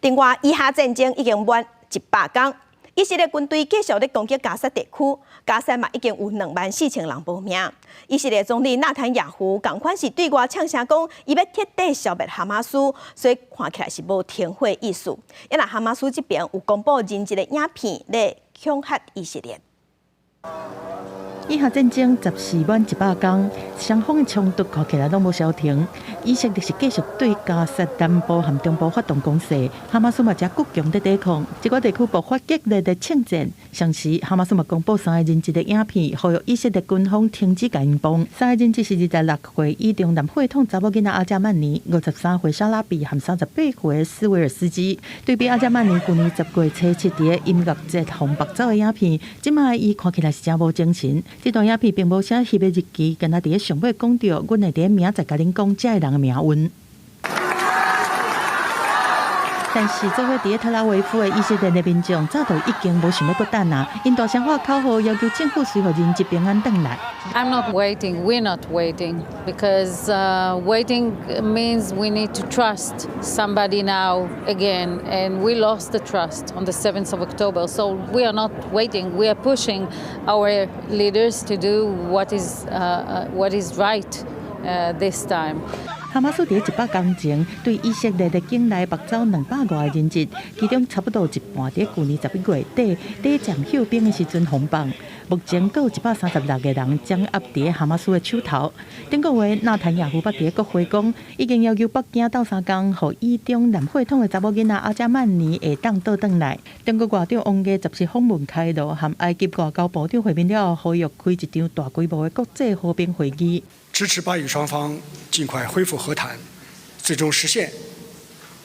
另外，以哈戰爭已經滿100工，以色列軍隊繼續咧攻擊加薩地區，加薩嘛已經有24,000人無命。以色列總理納坦雅胡仝款是對外嗆聲講，伊欲徹底消滅哈馬斯，所以看起來是無停火意思。因為哈馬斯這邊有公布人質的影片咧恐嚇以色列。以哈戰爭14滿100工，雙方的衝突看起來攏無消停。以色列是繼續對加薩南部和中部發動攻勢，哈馬斯嘛誠倔強佇抵抗。這個地區爆發激烈的槍戰，同時哈馬斯嘛公布三个人質的影片，呼籲以色列軍方停止共𪜶放。三个人質是26歲以中南血統查某囡仔阿加曼尼、53歲沙拉比和38歲斯維爾斯基。對比阿加曼尼舊年10月初七佇音樂節予縛走的影片，這擺伊看起來是誠無精神。這段影片並無寫翕的日期，干焦佇上尾講著，阮會佇明仔載共恁講這个人的命運。但是，做伙佇特拉維夫的以色列的民眾早就已經無想欲閣等啊！𪜶大聲喊口號，要求政府隨予人質平安轉來。 I'm not waiting. We're not waiting because waiting means we need to trust somebody now again, and we lost the trust on the 7th of October. So we are not waiting. We are pushing our leaders to do what is right this time. 哈馬斯佇100工前對以色列的境內縛走200外个人質，其中差不多一半佇舊年11月底短暫休兵的時陣予放。目前閣有136個人掌握佇哈馬斯的手頭。頂個月納坦雅胡捌佇國會講，已經要求北京鬥相共，予以中藍血統的查某囡仔阿加曼尼會當倒轉來。中國外長王毅十四訪問開羅，和埃及外交部長會面了後，呼籲開一場大規模的國際和平會議。支持巴以雙方盡快恢復和談，最終實現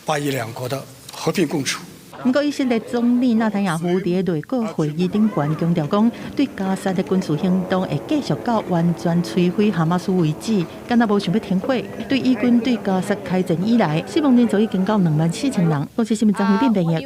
巴以兩國的和平共處。毋過，以色列總理納坦雅胡佇內閣會議頂懸強調講，對加薩的軍事行動會繼續到完全摧毀哈馬斯為止，敢若無想欲停火。對以軍對加薩開戰以來，死亡人數已經到24,000人。公視新聞張惠斌編譯。